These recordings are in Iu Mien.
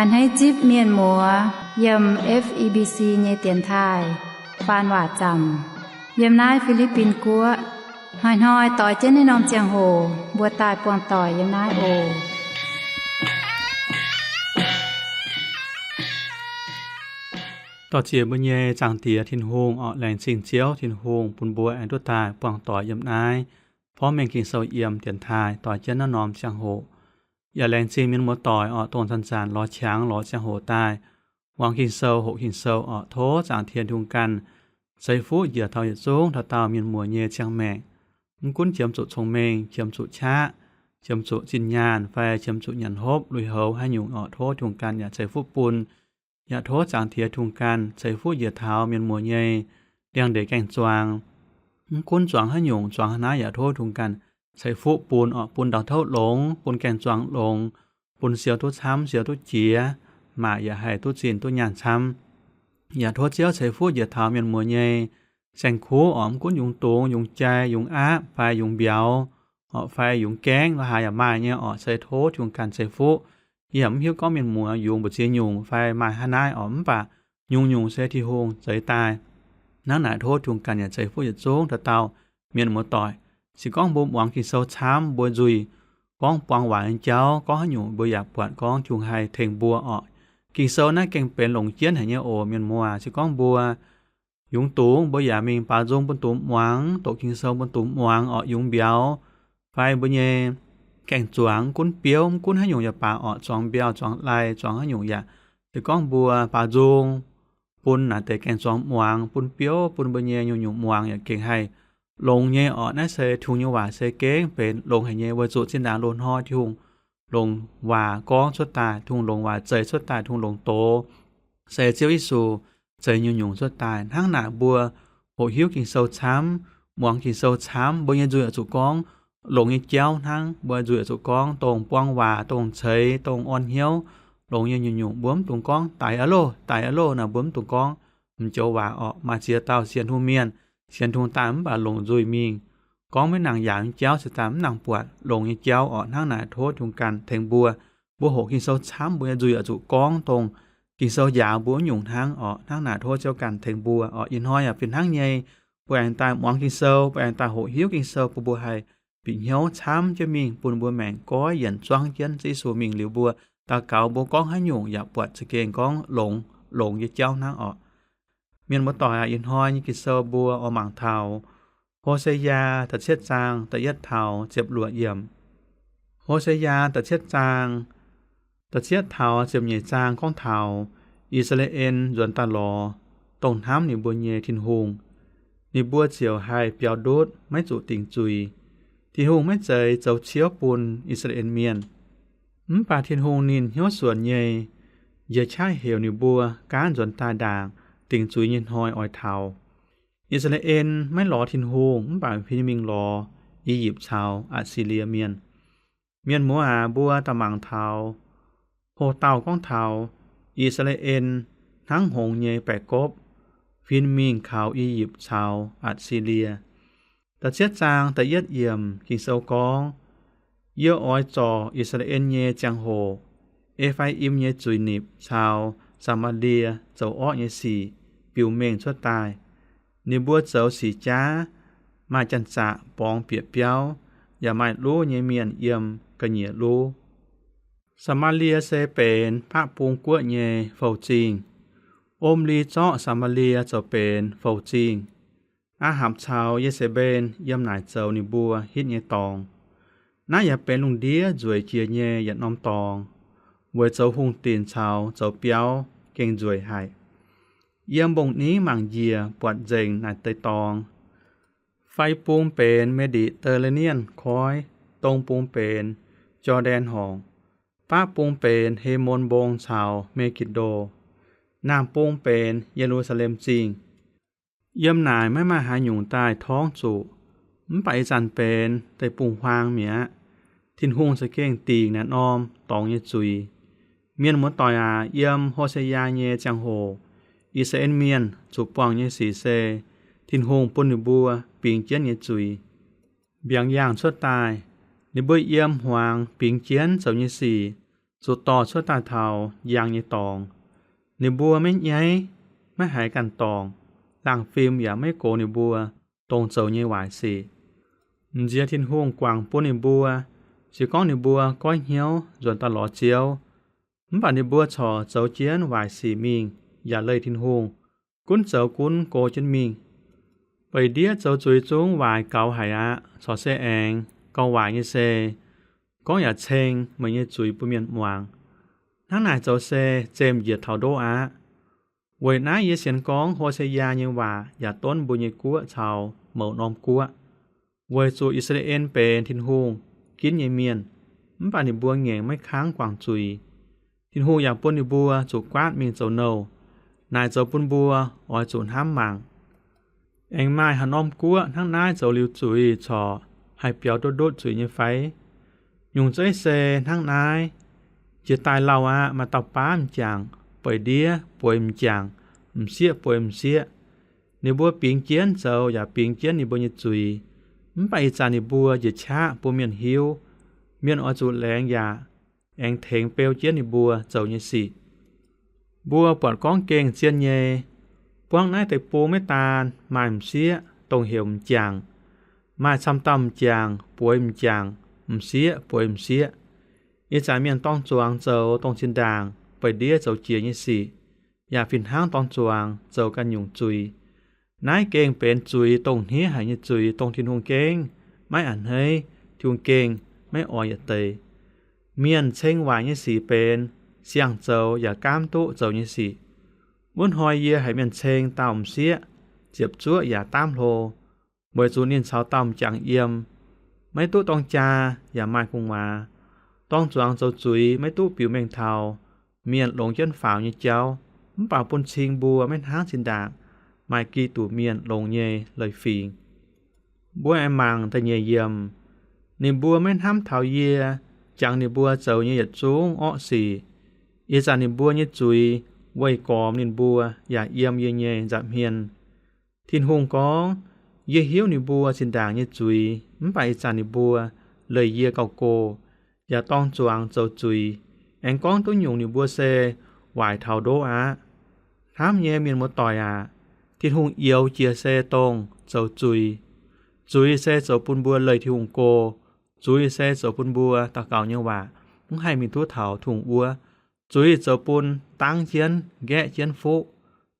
A'hneiv zipv mienh muoz yiem F E B C nyei dienx taaih faan waac zaamc yiem naaiv Fi^li^bin Guoqv. Hnoi-hnoi doix jienv naaiv norm ziangh hoc mbuo daaih buangh doic yiem naaiv oc. Dorh ziec mbuo nyei Zaangc Diex Tin-Hungh orqc, laengz zingh Ziouv Tin-Hungh bun mbuo aengx duqv daaih buangh doic yiem naaiv porv mengh Ging-Sou yiem dienx taaih doix jienv naaiv norm ziangh hoc. Yaac laengz zingh mienh muoz-doic orqc, dongh zanc-zanc lorz qangx lorz ziangh hoc daaih muangx Ging-Sou, hoqc Ging-Sou orqc. Tov Zaangc Diex Tin-Hungh ganh ceix fuqv njiec taux yietc zungv dauh dauh mienh muoz nyei ziangh maengc. Mv gunv qiemx zuqc cong-mengh, qiemx zuqc qaqv, qiemx zuqc zinh nyaanh, fai qiemx zuqc nyanc hopv lui-houx haaix nyungc orqc, tov Tin-Hungh ganh yaac ceix fuqv bun. Yaac tov Zaangc Diex Tin-Hungh ganh ceix fuqv njiec taux mienh muoz nyei liangx-ndeic gaeng-zuangx. Mv gunv zuangx haaix nyungc, zuangx haaix naaiv yaac tov Tin-Hungh ganh ceix fuqv bun orqc, bun ndau-touv longx, bun gaeng-zuangx longx, bun siou duqv camv, siou duqv jiex, maaic yaac haih duqv zinh duqv nyaanh camv. Yaac tov Ziouv ceix fuqv njiec taux mienh muoz nyei saeng-kuv orqc, mv gunv yungz dungz, yungz jai, yungz aapv fai yungz mbiauz orqc, fai yungz gaengv la'haaix yaac maaih nyei orqc, se tov Tin-Hungh ganh ceix fuqv. Yie yaac mv hiuv gorngv mienh muoz yungz mbu'ziex nyungc fai maaih haaix naaiv orqc, mv baac nyungc-nyungc se Tin-Hungh zeix daaih. Hnangv naaic tov Tin-Hungh ganh yaac ceix fuqv yietc zungv dauh dauh mienh muoz-doic. Se gorngv mbuo muangx Ging-Sou camv, mbuo nzuih gorngv buang waac nyei jauv, gorngv haaix nyungc mbuo yaac buatc gorngv Tin-Hungh haih tengx mbuo orqc. Ging-Sou naaiv gengh benx longc jienv haic nyei oc, mienh muoz. Se gorngv mbuo yungz dungz, mbuo yaac mingh baaux nzung bun dungz muangx, doqc Ging-Sou bun dungz muangx orqc, yungz mbiauz fai mbuo nyei gaeng-zuangx, mv gunv biouv, mv gunv haaix nyungc yaac baac orqc, zuangx mbiauh, zuangx lai, zuangx haaix nyungc yaac, se gorngv mbuo baaux nzung bun naaic deix gaeng-zuangx muangx, bun biouv, bun mbuo nyei nyungc-nyungc muangx yaac gengh haih longx nyei orqc. Naaiv se Tin-Hungh nyei waac se gengh benx longx haic nyei, weic zuqc zinh ndaangc loz-hnoi Tin-Hungh longc waac gorngv cuotv daaih, Tin-Hungh longc waac zeix cuotv daaih, Tin-Hungh longc doz se Ziouv Yesu zeix nyungc-nyungc cuotv daaih. Hnangv naaic mbuo hoqc hiuv Ging-Sou camv, muangx Ging-Sou camv, mbuo nyei nzuih oix zuqc gorngv longx nyei jauv hnangv. Mbuo nzuih oix zuqc gorngv dongh buang waac, dongh ceix, dongh orn hnyouv, longx nyei nyungc-nyungc. Mbuo mv dungx gorngv daic aqv loh, daic aqv loh naaic, mbuo mv dungx gorngv m'joux waac orqc. Maaih ziex dauh sienx Tin-Hungh mienh, sienx Tin-Hungh daaih mv baac longc nzuih mingh gorngv maiv nangc yaangc nyei jauv, se daaih mv nangc buatc longx nyei jauv orqc. Hnangv naaic tov Tin-Hungh ganh tengx mbuo. Mbuo hoqc Ging-Sou camv, mbuo nyei nzuih oix zuqc gorngv dongh Ging-Sou njaaux mbuo wuov nyungc hnangv orqc. Hnangv naaic tov Ziouv ganh tengx mbuo orqc. Ih hnoi yaac fih hnangv nyei, mbuo aengx daaih muangx Ging-Sou, mbuo aengx daaih hoqc hiuv Ging-Sou, bun mbuo haih bieqc hnyouv camv jienv mingh, bun mbuo maengc goiv yienc zuangv jienv Ziouv Yesu mingh liuz, mbuo daux gaux mbuo gorngv haaix nyungc yaac buatc za'gengh gorngv longx, longx nyei jauv hnangv orqc. Mienh muoz-doic aac, ih hnoi nyei Ging-Sou mbuo oix mangc taux Ho^se^yaa da'cietv zaang da'yietv taux ziepc luoqc yiemc. Ho^se^yaa da'cietv zaang da'cietv taux ziepc nyeic zaang gorngv taux I^saa^laa^en nzuonx daaih lorz dongh hnamv ninh mbuo nyei Tin-Hungh, ninh mbuo ziouc haih biaux ndutv, maiv zuqc dingc zuiz. Tin-Hungh maiv zeiz zoux ciouv bun I^saa^laa^en Mienh. Mv baac Tin-Hungh ninh hnyouv suonc nyei, njiec qaqv heuc ninh mbuo gaanv nzuonx daaih ndaangc dingc zuiz nyei hnoi oix taux. I^saa^laa^en maiv lorz Tin-Hungh, mv baac huin mingh lorz I^yipv caux Atc^si^lie Mienh. Mienh muoz aac, mbuo daaih mangc taux ho dauh gorngv taux I^saa^laa^en hnangv hngongx nyei baeqc gopv huin mingh kaux I^yipv caux Atc^si^lie. Da'cietv zaang da'yietv yiemc Ging-Sou gorngv, Yie oix zorc I^saa^laa^en nyei ziangh hoc E^faa^im nyei zuiz-nipc caux Saa^maa^lie zoux orqv nyei sic biux mengh cuotv daaih. Ninh mbuo zoux sic jaav, maaih janx-zaqc borngz bieqc biauv, yaac maaih luv nyei mienh yiem ga'nyiec luv. Saa^maa^lie se benx Baqv Bung Guoqv nyei fou-zingh. Omri zorqv Saa^maa^lie zoux benx fou-zingh. Aa^hapc caux Ye^se^mben yiem naaic zoux ninh mbuo hitv nyei dorngx. Naaiv yaac benx lungh ndiev nzueic jiex nyei yietc norm dorngx, weic zoux hungh dinc caux zoux biauv gengh nzueic haic. Yiem mbong-ningv mangc njiec buatc nzengc naaic deix dorngx. Fai bung benx Me^di^tere^nen Koiv, dong bung benx Jor^ndaen Horngc, baqv bung benx He^mon Mbong caux Me^gin^ndo, naamh bung benx Ye^lu^saa^lem Zingh. Yiem naaic maiv maaih haaix nyungc daaih torngv zuqc, mv baac ih zanc benx deic-bung-huaang mi'aqv. Tin-Hungh za'gengh dingc naaiv norm dorngx nyei zuiz. Mienh muoz-doic aac, yiem Ho^se^yaa nyei ziangh hoc, I^saa^laa^en Mienh zuqc buangh nyei sic se Tin-Hungh bun ninh mbuo bingx jienv nyei zuiz mbiaangx yaangh cuotv daaih. Ninh mbuo yiem hmuangx bingx jienv zoux nyei sic, zuqc dorh cuotv daaih taux njang nyei dorngx. Ninh mbuo maiv nyaiv, maiv haiz ganh dorngc, laangh fim yaac maiv gox ninh mbuo dongh zoux nyei waaic sic. M'nziex Tin-Hungh guangc bun ninh mbuo, se gorngv ninh mbuo goiv hnyouv nzuonx daaih lorz Ziouv. Mv baac ninh mbuo corc zoux jienv waaic sic mingh, yaac leih Tin-Hungh, gunv zoux gunv go jienv mingh. Beic ndiev zoux zuiz zungv waaic gaux haic aqv. Corc se aengx gauh waaic nyei se, gorngv yaac ceng meih nyei zuiz bun mienh muangx. Hnangv naaic zoux se zemh njiec taux ndoqv aqv. Weic naaiv yie sienx gorngv Ho^se^yaa nyei waac yaac donv mbuo nyei guoqv caux mouz norm guoqv, weic zuqc I^saa^laa^en benx Tin-Hungh ginv nyei mienh, mv baac ninh mbuo ngaengc maiv kangv guangc zuiz. Tin-Hungh yaac bun ninh mbuo zuqc guaatv mingh zoux nouh. Naaic zoux bun mbuo oix zuqc hnamv mangc, aengx maaih haaix norm guoqv hnangv naaiv zoux liuz zuiz corc haih biaux duqv ndutv zuiz nyei fai? Nyungc zeiv se hnangv naaiv. Jiex daaih lauh aqv, maaih dauh baav m'jangc, beic ndiev bueix m'jangc, m'sieqv bueix m'sieqv. Ninh mbuo bingx jienv zoux yaac bingx jienv ninh mbuo nyei zuiz. Mv baac ih zanc ninh mbuo njiec qaqv bun mienh hiuv. Mienh oix zuqc laengz yaac aengx tengx beu jienv ninh mbuo zoux nyei sic. Mbuo buatc gorngv gengh zien nyei, buangv naaiv deic-bung maiv daan maaih m'sieqv dongh heuc m'jangc, maaih camv dauh m'jangc bueix m'jangc, m'sieqv bueix m'sieqv. Ih zanc mienh dorng zuangx zoux dongh zinh ndaangc beic ndiev zoux jiex nyei sic, yaac fih hnangv dorng zuangx zoux ganh nyungc zuiz. Naaiv gengh benx zuiz dongh hniev haic nyei zuiz, dongh Tin-Hungh gengh maiv a'hneiv, Tin-Hungh gengh maiv oix yietc deix. Mienh ceng waaic nyei sic benx siang-zoux yaac gaamv duqv zoux nyei sic. Wuov hnoi yie haiz mienh ceng dauh m'sieqv ziepc zuoqv yaac daamv hlo, weic zuqc ninh caux dauh m'jangc yiem, maiv duqv dorng jaa yaac maaih gu'nguaaz, dorng zuangx zoux zuiz maiv duqv biux mengh taux mienh longx jienv faaux nyei jauv, mv baac bun cing mbuo maiv hnangv zinh ndaangc maaih Giduc mienh longx nyei leiz-fingx. Mbuo aengx mangc da'nyeic yiemc. Ninh mbuo maiv hnamv taux yie jangx ninh mbuo zoux nyei yietc zungv orqv sic. Ih zanc ninh mbuo nyei zuiz weih gormx ninh mbuo yaac yiem yie nyei nza'hmien. Tin-Hungh gorngv, Yie hiuv ninh mbuo zinh ndaangc nyei zuiz, mv baac ih zanc ninh mbuo leih yie gauh go, yaac dorng zuangx zoux zuiz. Aengx gorngv duqv nyungc ninh mbuo se waaic taux ndoqv aqv. Hnamv nyei mienh muoz-doic aac, Tin-Hungh youx jiex se dongh zoux zuiz. Zuiz se zoux bun mbuo leih Tin-Hungh go. Zuiz se zoux bun mbuo daux gaux nyei waac mv haih mingh duqv taux Tin-Hungh wuov. Zuiz zoux bun dangv jienv, nqaeqv jienv fuqv.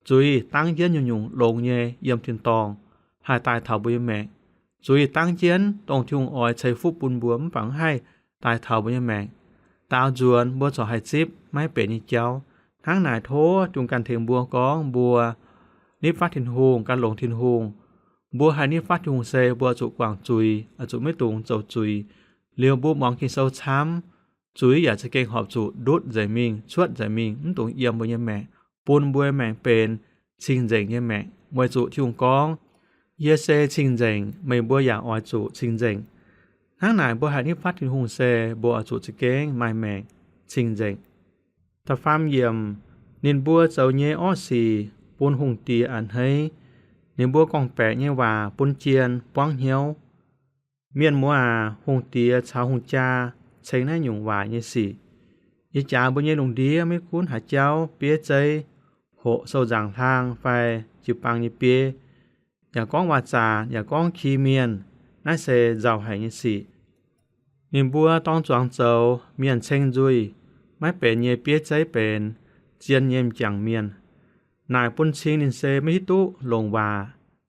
Zuiz dangv jienv nyungc-nyungc longx nyei yiem tin-dorngh haih daaih taux mbuo nyei maengc. Zuiz dangv jienv dongh Tin-Hungh oix ceix fuqv bun mbuo mv baac mv haih daaih taux mbuo nyei maengc. Daaux nzuonx mbuo corc haih zipv maiv benx nyei jauv. Hnangv naaic tov Tin-Hungh ganh tengx mbuo gorngv mbuo nitv fatv Tin-Hungh, gan longx Tin-Hungh. Mbuo haih nitv fatv Tin-Hungh se mbuo zuqc guangc zuiz, zuqc maiv dungx zoux zuiz. Liuz mbuo muangx Ging-Sou camv, zuiz yaac za'gengh horpc zuqc ndutv nzengc mingh, cuotv nzengc mingh, mv dungx yiem mbuo nyei maengc, bun mbuo nyei maengc benx cing-nzengc nyei maengc. Weic zuqc Tin-Hungh gorngv, Yie se cing-nzengc, meih mbuo yaac oix zuqc cing-nzengc. Hnangv naaic mbuo haih nitv fatv Tin-Hungh se mbuo oix zuqc za'gengh maaih maengc cing-nzengc. Da'faam yiemc, ninh mbuo zoux nyei orqv sic bun hungh diex a'hneiv. Ninh mbuo gorngv-baeqc nyei waac bun jien buangv hnyouv. Mienh muoz aac, hungh diex caux hungh jaa ceng naaiv nyungc waaic nyei sic. Ih jaax mbuo nyei lungh ndiev maiv gunv haaix jauv, bieiv zeiv, hoqc sou nzaangc hlang fai jiu-baang nyei bieiv, yaac gorngv waac-zaanc, yaac gorngv ki mienh, naaiv se nzauh haic nyei sic. Ninh mbuo dorng zuangx zoux mienh ceng nzuih, maiv benx nyei bieiv zeiv benx, zien nyei m'jangc mienh. Naaic bun cing ninh se maiv hiuv duqv longc waac,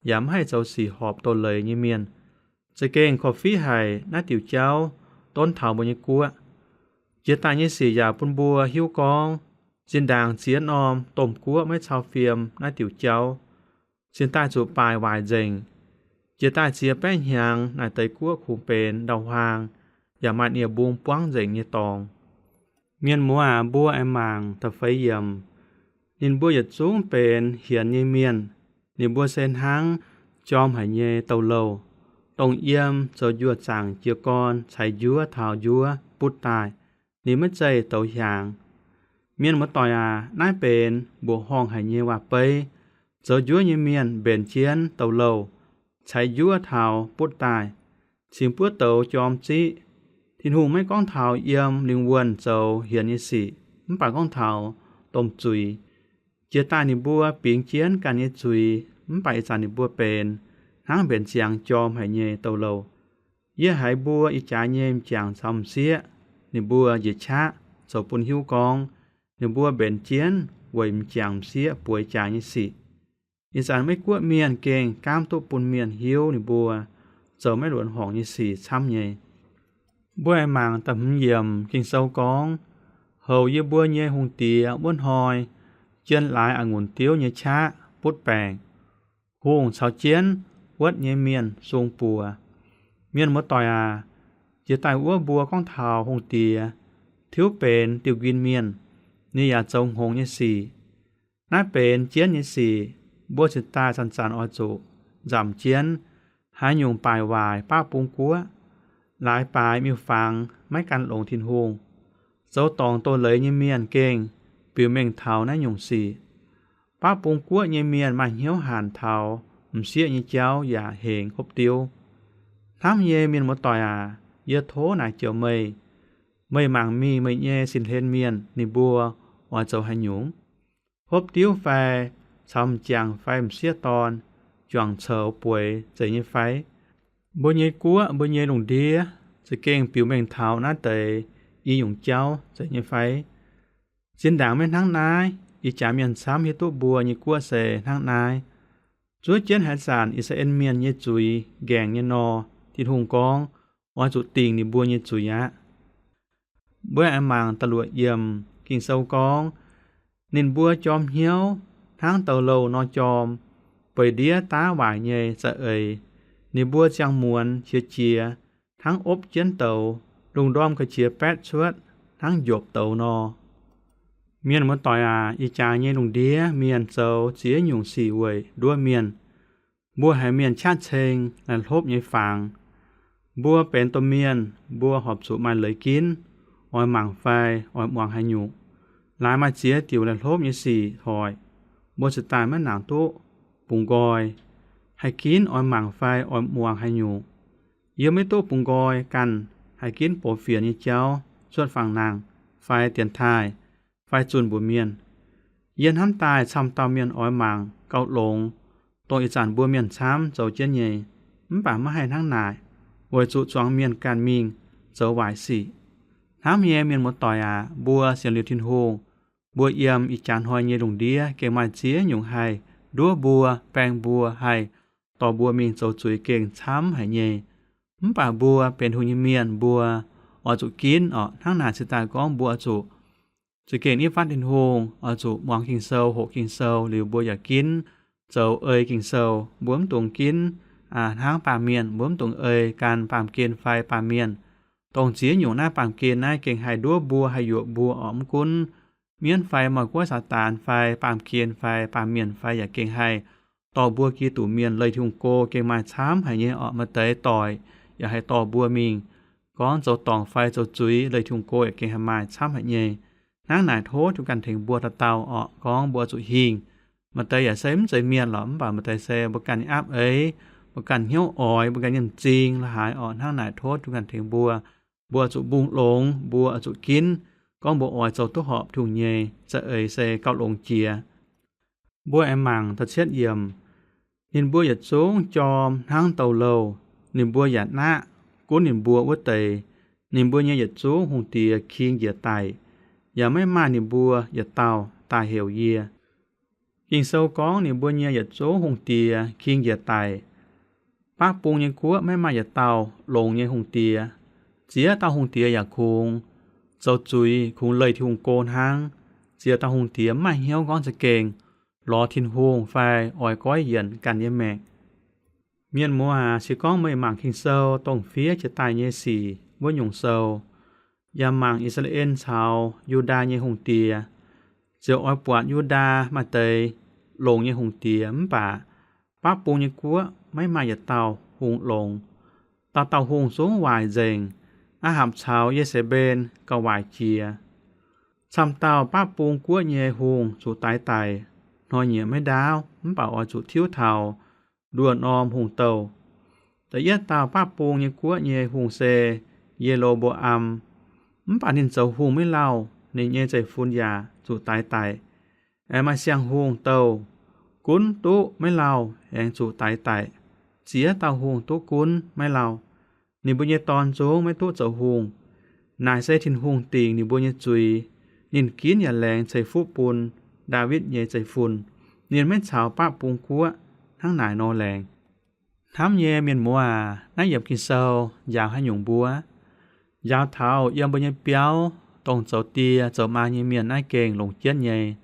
yaac maiv haih zoux sic horpc doz-leiz nyei mienh. Za'gengh korv-fiqv haic naaiv diuc jauv donv taux mbuo nyei guoqv. Jiex daaih nyei sic yaac bun mbuo hiuv gorngv, zinh ndaangc ziex norm domh guoqv maiv cau fiem naaiv diuc jauv, cingx daaih zuqc baaic waaic nzengc. Jiex daaih ziex baeqv hnyangx naaic deix guoqv kungx benx ndau-huaang, yaac maaih nie-mbung buangv nzengc nyei dorngx. Mienh muoz aac, mbuo aengx mangc da'feix yiemc. Ninh mbuo yietc zungv benx hienx nyei mienh. Ninh mbuo se hnangv jorm haic nyei douz-louh, dongh yiem zoux njuov zaangc jiez gorn caix njuov taux njuov butv daaih, ninh maiv zeih douz hiaangx. Mienh muoz-doic aac, naaiv benx mbuoqc horngh haic nyei waac-beiv. Zoux njuov nyei mienh mbenc jienv douz-louh, caix njuov taux butv daaih, cingx buov douz jorm ziqv. Tin-Hungh maiv gorngv taux yiem lingh wuonh zoux hienx nyei sic, mv baac gorngv taux domh zuiz. Jiex daaih ninh mbuo bingx jienv ganh nyei zuiz, mv baac ih zanc ninh mbuo benx hnangv mbenc ziangx jorm haic nyei douz-louh. Yie haiz mbuo ih jaax nyei m'jangc caux m'sieqv ninh mbuo njiec qaqv zoux bun hiuv gorngv, ninh mbuo mbenc jienv weic m'jangc m'sieqv bueix jaax nyei sic. Ih zanc Meiv Guoqv mienh gengh gaamv duqv bun mienh hiuv ninh mbuo zoux maiv luonx horngc nyei sic camv nyei. Mbuo aengx mangc da'hmz yiemc Ging-Sou gorngv, houc yie mbuo nyei hungh diex wuov hnoi jien laaix a'ngunc diuv nyei qaqv butv baengc. Hungh caux jienv wuotv nyei mienh sung buoz. Mienh muoz-doic aac, jiex daaih wuov mbuo gorngv taux hungh diex tiuv benx diuh nquin mienh, ninh yaac zoux hngongx nyei sic. Naaiv benx jienv nyei sic, mbuo cingx daaih zanc-zanc oix zuqc nzamc jienv. Haaix nyungc baaic waaic baav bung guoqv, laaix baaix miuc-fangx maiv gan longx Tin-Hungh. Zoux dorngc doz-leiz nyei mienh gengh biux mengh taux naaiv nyungc sic. Baav bung guoqv nyei mienh maaih hnyouv hanc taux m'sieqv nyei jauv yaac hengx hopv diuv. Hnamv nyei mienh muoz-doic aac, yie tov naaic joux meih, meih mangc mingh meih nyei sin-hlen mienh ninh mbuo oix zoux haaix nyungc. Hopv diuv fai caux m'jangc fai m'sieqv dorn juangc coux bueix zeiz nyei fai? Mbuo nyei guoqv, mbuo nyei lungh ndiev za'gengh biux mengh taux naaiv deix i nyungc jauv zeiz nyei fai? Zinh ndaangc maiv hnangv naaiv. Ih jaax mienh camv hiuv duqv mbuo nyei guoqv se hnangv naaiv. Zuov jienv haaix zanc I^saa^laa^en Mienh nyei zuiz nqaengc nyei nor, Tin-Hungh gorngv, oix zuqc dingc ninh mbuo nyei zuiz aqv. Mbuo aengx mangc da'luoqc yiemc Ging-Sou gorngv, ninh mbuo jorm hnyouv hnangv douz-louh nor jorm, beix ndiev daav waaic nyei za'eix. Ninh mbuo ziangh muonz qiex jiez hnangv opv jienv douz, lungh ndorm ga'qiex baetv cuotv hnangv njopc douz nor. Mienh muoz-doic aac, ih jaax nyei lungh ndiev mienh zoux ziex nyungc sic weic nduov mienh. Mbuo haiz mienh qaqv ceng laih hlopv nyei fangx. Mbuo benx domh mienh, mbuo horpc zuqc maaih leiz ginv, oix mangc fai oix muangx haaix nyungc. Laaix maaih ziex diuc laih hlopv nyei sic hoic, mbuo cingx daaih maiv nangc duqv bungx nqoi. Haih ginv oix mangc fai oix muangx haaix nyungc. Yie maiv duqv bungx nqoi ganh haih ginv box fienx nyei jauv cuotv fangx nangh fai dienx taaih fai zunh mbuox mienh. Yie hnamv daaih camv dauh mienh oix mangc gauh longx, dongh ih zanc mbuo mienh camv zoux jienv nyei. Mv baac maiv haih hnangv naaic, weic zuqc zuangx mienh ganh mingh zoux waaic sic. Hnamv nyei mienh muoz-doic aac, mbuo sienx liuz Tin-Hungh, mbuo yiem ih jaax hnoi nyei lungh ndiev gengh maaih ziex nyungc haih nduov mbuo, baeng mbuo, haih dorh mbuo mingh zoux zuiz gengh camv haic nyei. Mv baac mbuo benx Tin-Hungh nyei mienh, mbuo oix zuqc ginv orqc. Hnangv naaic cingx daaih gorngv mbuo oix zuqc za'gengh nitv fatv Tin-Hungh, oix zuqc muangx Ging-Sou, hoqc Ging-Sou liuz mbuo yaac ginv zoux ei Ging-Sou. Mbuo mv dungx ginv hnangv baamh mienh, mbuo mv dungx ei gan baamh gen fai baamh mienh. Dongh ziex nyungc naaiv baamh gen naaiv gengh haih nduov mbuo, haih yuoqc mbuo orqc. Mv gunv mienv fai mouh guoqv Saadaan fai baamh gen fai baamh mienh fai yaac gengh haih dorh mbuo Giduc mienh leih Tin-Hungh go gengh maaih camv haic nyei orqc. Maaih deix doic yaac haih dorh mbuo mingh gorngv zoux dorngc fai zoux zuiz leih Tin-Hungh go yaac gengh haih maaih camv haic nyei. Hnangv naaic tov Tin-Hungh ganh tengx mbuo dauh dauh orqc. Gorngv mbuo oix zuqc hingh. Maaih deix yaac se mv zeiz mienh lorqc, mv baac maaih deix se mbuo ganh nyei apv eix, mbuo ganh hnyouv oix, mbuo ganh nyei m'zing la'haaix orqc. Hnangv naaic tov Tin-Hungh ganh tengx mbuo. Mbuo oix zuqc mbungh longx, mbuo oix zuqc ginv gorngv mbuo oix zoux duqv horpc Tin-Hungh nyei za'eix se gauh longx jiex. Mbuo aengx mangc da'cietv yiemc. Ninh mbuo yietc zungv jorm hnangv douz-louh. Ninh mbuo yaac naqv gunv ninh mbuo wuov deix. Ninh mbuo nyei yietc zungv hungh diex king njiec daic, yaac maiv maaih ninh mbuo yietc dauh daaih heuc yie. Ging-Sou gorngv ninh mbuo nyei yietc zungv hungh diex king njiec daic. Baqv bung nyei guoqv maiv maaih yietc dauh longx nyei hungh diex. Ziex dauh hungh diex yaac kungx zoux zuiz, kungx leih Tin-Hungh go hnangv. Ziex dauh hungh diex mv maaih hnyouv gorngv za'gengh lorz Tin-Hungh fai oix goiv yienc ganh nyei maengc. Mienh muoz aac, se gorngv meih mangc Ging-Sou dongh fiev jiex daaih nyei sic wuov nyungc sou, yaac mangc I^saa^laa^en caux Yu^ndaa nyei hungh diex, ziouc oix buatc Yu^ndaa maaih deix longx nyei hungh diex, mv baac baqv bung nyei guoqv maiv maaih yietc dauh hungh longx. Dauh dauh hungh zungv waaic nzengc. Aa^hapc caux Ye^saa^mben gauh waaic jiex. Camv dauh baqv bung guoqv nyei hungh zuqc daix daic, hnoi-nyieqc maiv ndaauv, mv baac oix zuqc tiuv taux nduoh norm hungh douh. Da'yietv dauh baqv bung nyei guoqv nyei hungh se Ye^lo^mbo^am. Mv baac ninh zoux hungh maiv lauh, ninh nyei zeiv-fun yaac zuqc daix daic. Aengx maaih siang-hungh douh, gunv duqv maiv lauh aengx zuqc daix daic. Ziex dauh hungh duqv gunv maiv lauh. Ninh mbuo nyei dorn zungv maiv duqv zoux hungh. Naaic se Tin-Hungh dingc ninh mbuo nyei zuiz. Ninh ginv yaac laengz ceix fuqv bun Ndaawitv nyei zeiv-fun. Ninh maiv caux baqv bung guoqv hnangv naaic nor laengz. Hnamv nyei mienh muoz aac, naaiv yiemc Ging-Sou njaaux haaix nyungc mbuo? Njaaux taux yiem mbuo nyei biauv, dongh zoux die zoux maa nyei mienh naaiv gengh longc jienv nyei.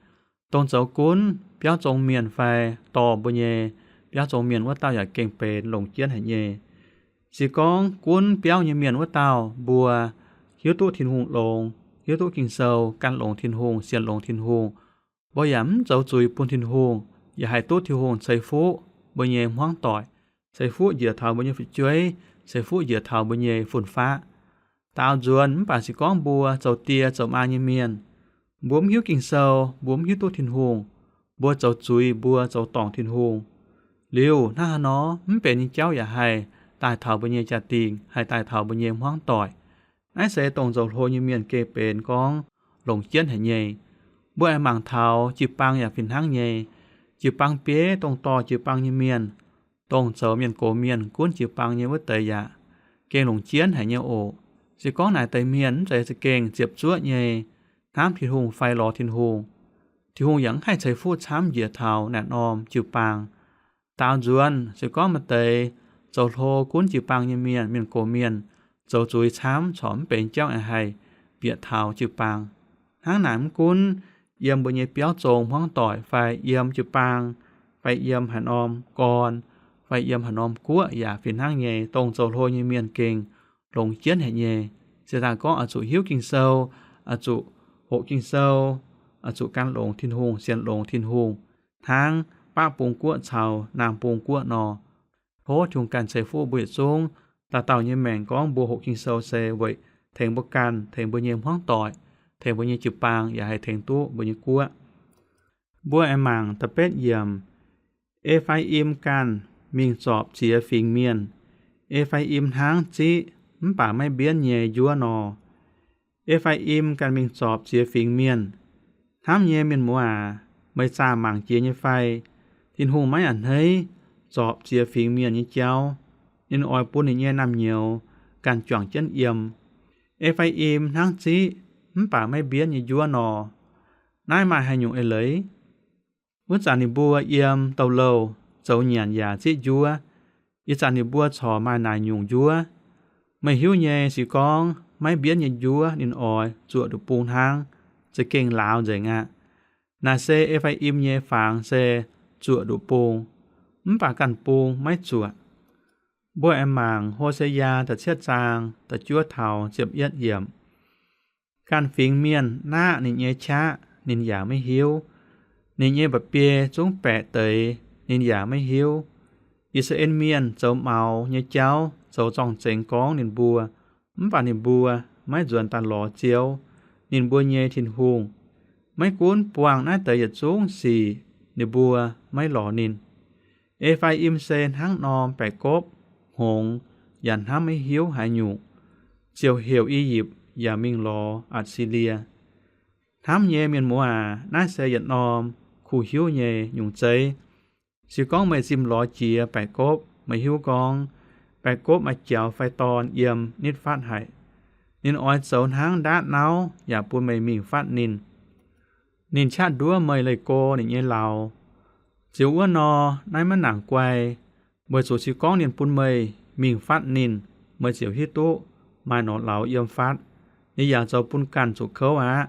Dongh zoux gunv biauv zong mienh fai dorh mbuo nyei biauv zong mienh wuov dauh yaac gengh benx longc jienv haic nyei. Se gorngv gunv biauv nyei mienh wuov dauh mbuo hiuv duqv Tin-Hungh longx, hiuv duqv Ging-Sou, gan longx Tin-Hungh, sienx longx Tin-Hungh, mbuo yaac mv zoux zuiz bun Tin-Hungh, yaac haih duqv Tin-Hungh ceix fuqv mbuo nyei hmuangv doic, ceix fuqv njiec taux mbuo nyei fu'jueiv, ceix fuqv njiec taux mbuo nyei fun-faqv. Daaux nzuonx mv baac se gorngv mbuo zoux die zoux maa nyei mienh, mbuo mv hiuv Ging-Sou, mbuo mv hiuv duqv Tin-Hungh, mbuo zoux zuiz, mbuo zoux dorngc Tin-Hungh liuz, hnangv haaix nor mv benx nyei jauv yaac haih daaih taux mbuo nyei jaa-dingh, haih daaih taux mbuo nyei hmuangv doic. Naaiv se dongh zoux hlo nyei mienh gengh benx gorngv longc jienv haic nyei. Mbuo aengx mangc taux jiu-baang yaac fih hnangv nyei. Jiu-baang bieiv dongh dorh jiu-baang nyei mienh, dongh zoux mienh gox mienh gunv jiu-baang nyei wuov deix yaac gengh longc jienv haic nyei oc. Se gorngv naaic deix mienh mv zeiz za'gengh ziepc zuoqv nyei hnamv Tin-Hungh fai lorz Tin-Hungh, Tin-Hungh yaac mv haih ceix fuqv camv njiec taux naaic norm jiu-baang. Daaux nzuonx se gorngv maaih deix zoux hlo gunv jiu-baang nyei mienh, mienh gox mienh, zoux zuiz camv corc mv benx jauv aengx haih bieqc taux jiu-baang. Hnangv naaic mv gunv yiem mbuo nyei biauv zong hmuangv doic fai yiem jiu-baang fai yiem haaix norm gorn fai yiem haaix norm guoqv yaac fih hnangv nyei, dongh zoux hlo nyei mienh gengh longc jienv haic nyei. Se daaih gorngv oix zuqc hiuv Ging-Sou, oix zuqc hoqc Ging-Sou, oix zuqc gan longx Tin-Hungh, sienx longx Tin-Hungh, hnangv baqv bung guoqv caux naamh bung guoqv nor. Tov Tin-Hungh ganh ceix fuqv mbuo yietc zungv dauh dauh nyei maengc. Gorngv mbuo hoqc Ging-Sou se weic tengx mbuo ganh, tengx mbuo nyei hmuangv doic, tengx mbuo nyei jiu-baang, yaac haih tengx duqv mbuo nyei guoqv. Mbuo aengx mangc da'betv yiemc. E^faa^im ganh mingh zorpc ziex fingx mienh. E^faa^im hnangv ziqv mv baac maiv mbienv nyei njuov nor. E^faa^im ganh mingh zorpc ziex fingx mienh. Hnamv nyei mienh muoz aac, meih zaah mangc jiex nyei fai? Tin-Hungh maiv a'hneiv zorpc ziex fingx mienh nyei jauv. Ninh oix bun ninh nyei naamh nyouz ganh juangc jienv yiem. E^faa^im hnangv ziqv mv baac maiv mbienv nyei njuov nor. Naaiv maaih haaix nyungc eix leiz? Wuov zanc ninh mbuo yiem douh louh, zoux nyanc yaac ziqv njuov. Ih zanc ninh mbuo corc maaih naaic nyungc njuov. Meih hiuv nyei, se gorngv maiv mbienv nyei njuov ninh oix zuoqc nduqc bung hnangv, za'gengh lauz nzengc aqv. Naaic se E^faa^im nyei fangx se zuoqc nduqc bung, mv baac ganh bung maiv zuoqc. Mbuo aengx mangc Ho^se^yaa da'cietv zaang da'juov taux ziepc yietv yiemc. Ganh fingx mienh naqv ninh nyei qaqv, ninh yaac maiv hiuv. Ninh nyei mba'biei zungv baeqc deix, ninh yaac maiv hiuv. I^saa^laa^en Mienh zoux maux nyei jauv, zoux zorng-zengx gorngv ninh mbuo, mv baac ninh mbuo maiv nzuonx daaih lorz Ziouv, ninh mbuo nyei Tin-Hungh. Maiv gunv buangh naaiv deix yietc zungv sic, ninh mbuo maiv lorz ninh. E^faa^im se hnangv norm baeqc gopv hngongx, yaac hnamv maiv hiuv haaix nyungc, ziouc heuc I^yipv yaac mingh lorz Atc^si^lie. Hnamv nyei mienh muoz aac, naaiv se yietc norm kuh hiuv nyei nyungc zeiv. Se gorngv meih zimh lorz jiex baeqc gopv, meih hiuv gorngv baeqc gopv maaih jaux fai dorn yiem nitv fatv haic. Ninh oix zoux hnangv ndaatv nauv yaac bun meih mingh fatv ninh. Ninh qaqv nduov meih leih go ninh nyei lauz. Ziux wuov nor, naaiv maiv nangc guai, weic zuqc se gorngv ninh bun meih mingh fatv ninh, meih ziouc hiuv duqv maaih norm lauz yiem fatv. Ninh yaac zoux bun ganh zuqc kouv aqv.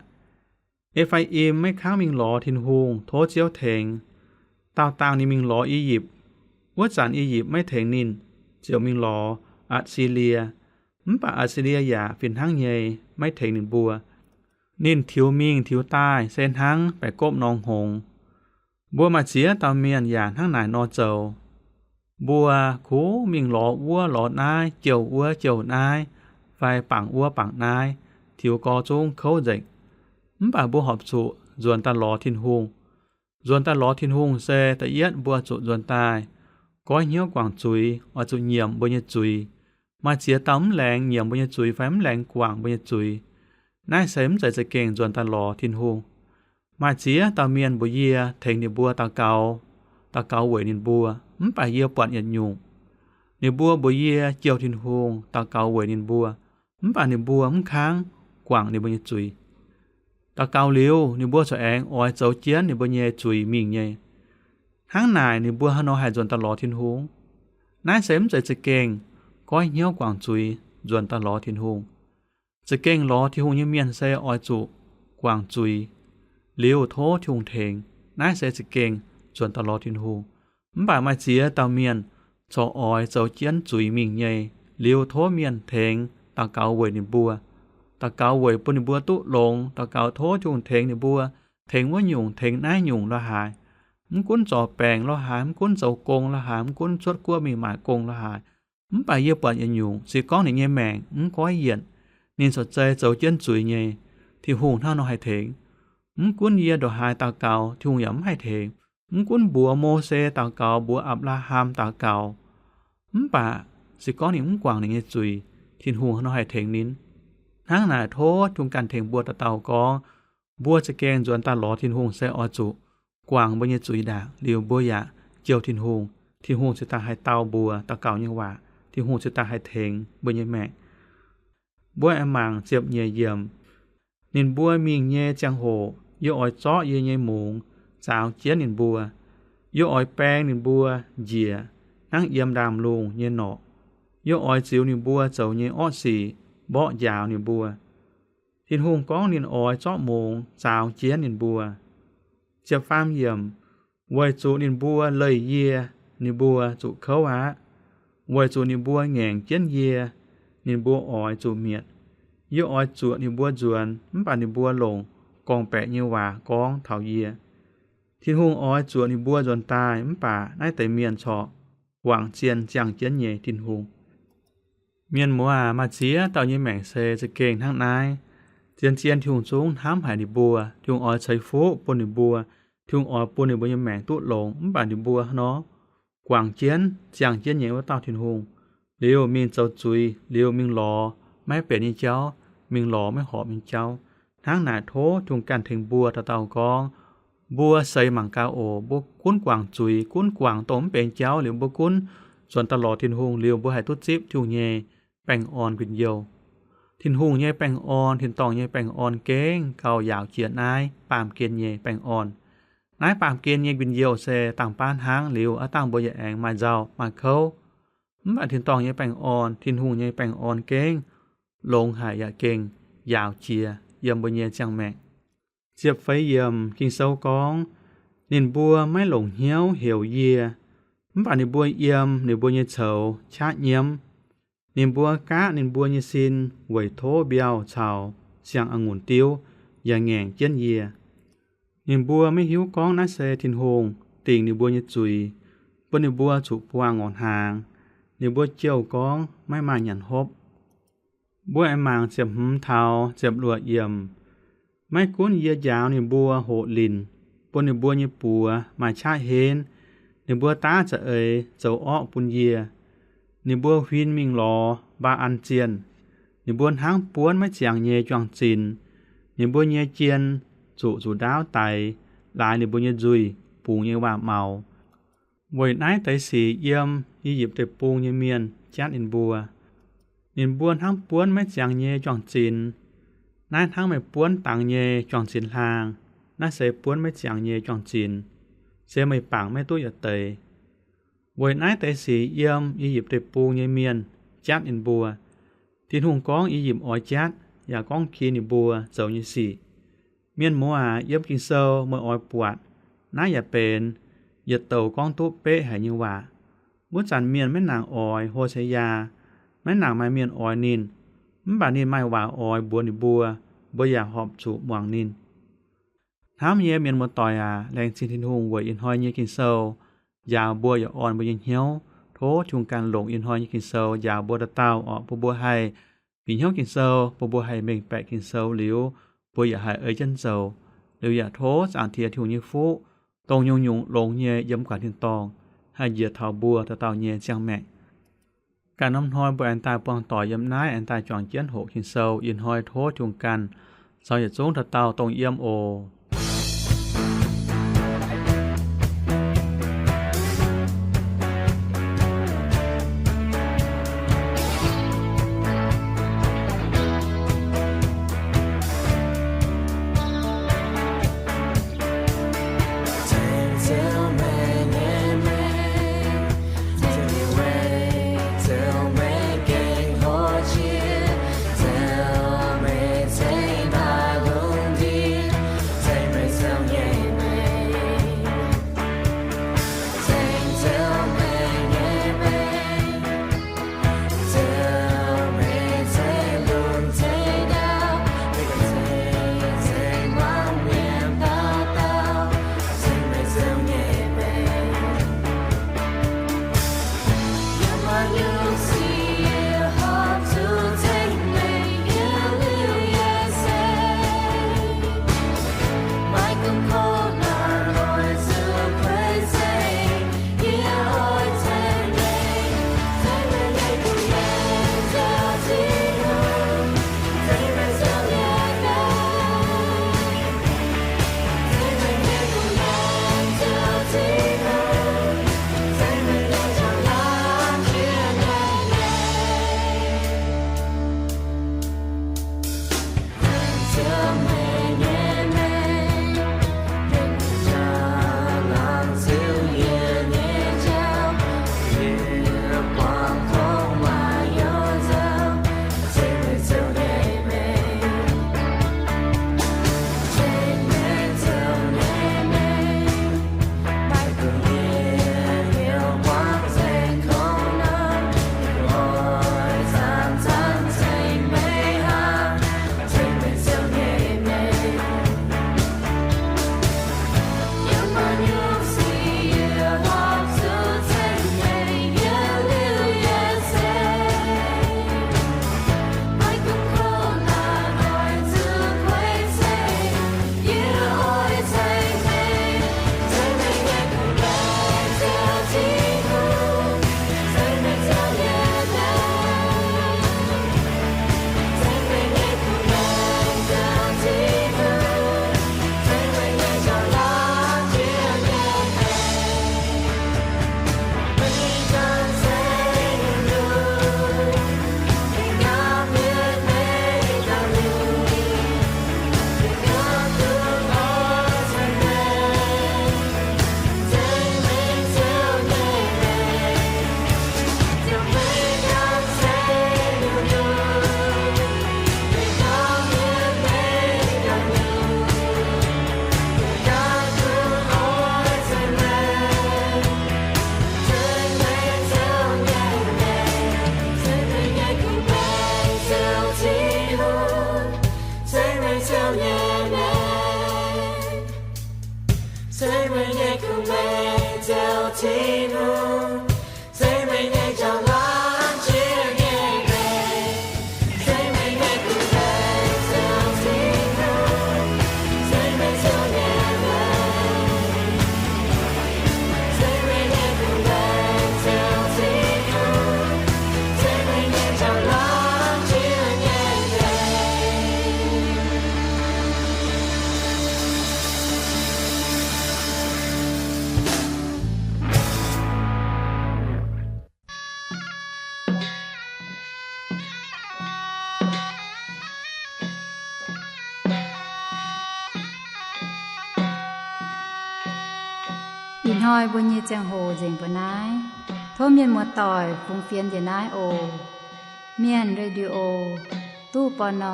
E^faa^im maiv kangv mingh lorz Tin-Hungh tov Ziouv tengx. Daauh dangh ninh mingh lorz I^yipv. Wuov zanc I^yipv maiv tengx ninh, ziouc mingh lorz Atc^si^lie. Mv baac Atc^si^lie yaac fih hnangv nyei maiv tengx ninh mbuo. Ninh tiux mingh tiux daaih se hnangv baeqc gopv nor hngongx. Mbuo maaih ziex dauh mienh yaac hnangv naaic nor zoux. Mbuo kungx mingh lorz wuov lorz naaiv, jouh wuov jouh naaiv, fai bangc wuov bangc naaiv, tiux gorx zungv kouv nzengc. Mv baac mbuo horpc zuqc nzuonx daaih lorz Tin-Hungh. Nzuonx daaih lorz Tin-Hungh se da'yietv mbuo zuqc nzuonx daaih goiv hnyouv guangc zuiz, oix zuqc nyiemc mbuo nyei zuiz. Maaih ziex dauh mv laengz nyiemc mbuo nyei zuiz fai mv laengz guangc mbuo nyei zuiz. Naaiv se mv zeiz za'gengh nzuonx daaih lorz Tin-Hungh. Maaih ziex dauh mienh mbuox yie tengx ninh mbuo daux gaux, daux gaux weic ninh mbuo, mv baac yie buatc yietc nyungc. Ninh mbuo mbuox yie jouh Tin-Hungh daux gaux weic ninh mbuo, mv baac ninh mbuo mv kangv guangc ninh mbuo nyei zuiz. Daux gaux liuz, ninh mbuo corc aengx oix zoux jienv ninh mbuo nyei zuiz mingh nyei. Hnangv naaic ninh mbuo haaix nor haih nzuonx daaih lorz Tin-Hungh? Naaiv se mv zeiz za'gengh goiv hnyouv guangc zuiz nzuonx daaih lorz Tin-Hungh. Za'gengh lorz Tin-Hungh nyei mienh se oix zuqc guangc zuiz liuz tov Tin-Hungh tengx. Naaiv se za'gengh nzuonx daaih lorz Tin-Hungh. Mv baac maaih ziex dauh mienh corc oix zoux jienv zuiz mingh nyei, liuz tov mienh tengx daux gaux weic ninh mbuo. Daux gaux weic bun ninh mbuo duqv longx, daux gaux tov Tin-Hungh tengx ninh mbuo, tengx wuov nyungc, tengx naaiv nyungc lo haaix. Mv gunv zorc baengc lo haaix, mv gunv zoux gong lo haaix, mv gunv cuotv guoqv mingh maaic gong lo haaix. Mv baac yie buatc yietc nyungc, se gorngv ninh nyei maengc mv goiv yienc, ninh corc zei zoux jienv zuiz nyei, Tin-Hungh hnangv nor haih tengx. Mv gunv yie ndongc haaix daux gaux, Tin-Hungh yaac mv haih tengx. Mv gunv mbuox Mose daux gaux, mbuox Apc^laa^ham daux gaux, mv baac se gorngv ninh mv guangc ninh nyei zuiz, Tin-Hungh hnangv nor haih tengx ninh. Hnangv naaic tov Tin-Hungh ganh tengx mbuo dauh dauh gorngv, mbuo za'gengh nzuonx daaih lorz Tin-Hungh se oix zuqc guangc mbuo nyei zuiz ndaangc liuz mbuo yaac jouh Tin-Hungh. Tin-Hungh cingx daaih haih dau mbuo daux gaux nyei waac. Tin-Hungh cingx daaih haih tengx mbuo nyei maengc. Mbuo aengx mangc ziepc nyeic yiemc. Ninh mbuo mingh nyei ziangh hoc yie oix zorqv yie nyei mungz zaaux jienv ninh mbuo. Yie oix baeng ninh mbuo njiec hnangv yiem ndaamv-lungh nyei norqc. Yie oix ziux ninh mbuo zoux nyei orqv sic mborqv njaaux ninh mbuo. Tin-Hungh gorngv ninh oix zorqv mungz zaaux jienv ninh mbuo. Ziepc faam yiemc. Weic zuqc ninh mbuo leih yie, ninh mbuo zuqc kouv aqv. Weic zuqc ninh mbuo ngaengc jienv yie, ninh mbuo oix zuqc mietc. Yie oix zuoqc ninh mbuo nzuonx, mv baac ninh mbuo longc gorngv-baeqc nyei waac gorngv taux yie. Tin-Hungh oix zuoqc ninh mbuo nzuonx daaih, mv baac naaiv deix mienh corc guangc zien ziangh jienv nyei Tin-Hungh. Mienh muoz aac, maaih ziex dauh nyei maengc se za'gengh hnangv naaiv. Zien-zien Tin-Hungh zungv hnamv haic ninh mbuo. Tin-Hungh oix ceix fuqv bun ninh mbuo. Tin-Hungh oix bun ninh mbuo nyei maengc duqv longx, mv baac ninh mbuo hnangv nor guangc jienv ziangh jienv nyei wuov dauh Tin-Hungh. Liuz mingh zoux zuiz, liuz mingh lorz maiv benx nyei jauv, mingh lorz maiv horpc nyei jauv. Hnangv naaic tov Tin-Hungh ganh tengx mbuo dauh dauh gorngv, mbuo seix mangc gaax oc. Mbuo gunv guangc zuiz, gunv guangc dongh mv benx jauv liuz, mbuo gunv nzuonx daaih lorz Tin-Hungh liuz, mbuo haih duqv zipv Tin-Hungh nyei baengh orn njien-youh. Tin-Hungh nyei baengh orn, tin-dorngh nyei baengh orn gengh gauh yaauc jiex naaiv baamh gen nyei baengh orn. Naaiv baamh gen nyei njien-youh se dangh baav hnangv liuz, aav dangh mbuo yaac aengx maaih nzauh maaih kouv. Mv baac tin-dorngh nyei baengh orn, Tin-Hungh nyei baengh orn gengh longx haic yaac gengh yaauc jiex yiem mbuo nyei ziangh maengc. Ziepc feix yiemc Ging-Sou gorngv, ninh mbuo maiv longc hnyouv heuc yie, mv baac ninh mbuo yiem ninh mbuo nyei coux qaqv nyiemv. Ninh mbuo gaqv ninh mbuo nyei sin weic tov mbiauh caux siang-a'ngunc diuv yaac ngaengc jienv yie. Ninh mbuo maiv hiuv gorngv naaiv se Tin-Hungh dingc ninh mbuo nyei zuiz, bun ninh mbuo zuqc buangh ngorc hnaangx. Ninh mbuo jouh gorngv maiv maaih nyanc hopv. Mbuo aengx mangc ziepc hmz taux ziepc luoqc yiemc. Maiv gunv yie njaaux ninh mbuo hoqc linc, bun ninh mbuo nyei buoz maaih qaqv henv, ninh mbuo daav za'eix zoux orqv bun yie. Ninh mbuo huin mingh lorz Mbaa^an zienh. Ninh mbuo hnangv buonv maiv ziangx nyei juang-zinx. Ninh mbuo nyei jien zuqc nzuqc ndaauv daix laaix ninh mbuo nyei nzuih bungx nyei waac-maux. Weic naaiv deix sic yiem I^yipv Deic-Bung nyei mienh jatv ninh mbuo. Ninh mbuo hnangv buonv maiv ziangx nyei juang-zinx. Naaiv hnangv meih buonv dangx nyei juang-zinx hlaang. Naaiv se buonv maiv ziangx nyei juang-zinx, se meih bangc maiv duqv yietc deix. Weic naaiv deix sic yiem I^yipv Deic-Bung nyei mienh jatv ninh mbuo. Tin-Hungh gorngv I^yipv oix jatv, yaac gorngv kin ninh mbuo zoux nyei sic. Mienh muoz aac, yiem Ging-Sou meih oix buatc, naaiv yaac benx yietc douc gorngv duqv beqv haic nyei waac. Wuov zanc mienh maiv nangc oix Ho^se^yaa, maiv nangc maaih mienh oix ninh, mv baac ninh maaih waac oix mbuox ninh mbuo, mbuo yaac horpc zuqc muangx ninh. Hnamv nyei mienh muoz-doic aac, laengz zingh Tin-Hungh weic ih hnoi nyei Ging-Sou njaaux mbuo yaac orn mbuo nyei hnyouv. Tov Tin-Hungh ganh longc ih hnoi nyei Ging-Sou njaaux mbuo dauh dauh orqc, bun mbuo haih bieqc hnyouv Ging-Sou, bun mbuo haih mengh baeqc Ging-Sou liuz, mbuo yaac haih ei jienv zoux. Liuz yaac tov Zaangc Diex Tin-Hungh nyei fuqv, dongh nyungc-nyungc longx nyei yiem guaax tin-dorngh, haih njiec taux mbuo dauh dauh nyei ziangh maengc. Ganh norm hnoi mbuo aengx daaih buangh doic yiem naaiv, aengx daaih juangc jienv hoqc Ging-Sou. Ih hnoi tov Tin-Hungh ganh caux yietc zungv dauh dauh dongh yiem oc. Ih hnoi mbuo nyei ziangh hoc nzengc mbuo naaiv. Tov mienh muoz-doic fungx fienx njiec naaiv oc. Mienh Radio, ตู้ ปณ.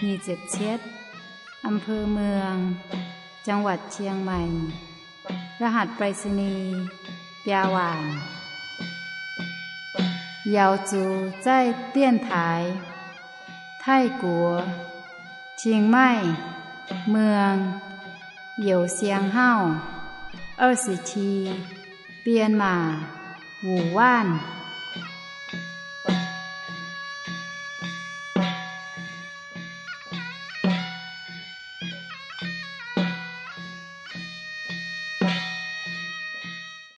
nyic ziepc cietv, อำเภอเมือง จังหวัดเชียงใหม่ รหัสไปรษณีย์ biaa waanc. Yaux zuqc zaih dienx taaix Taiv-Guoqv, Chiang Mai, Muang, Youz Siang Hauv, 二十七, Bienh Maac, Wuc Waanv.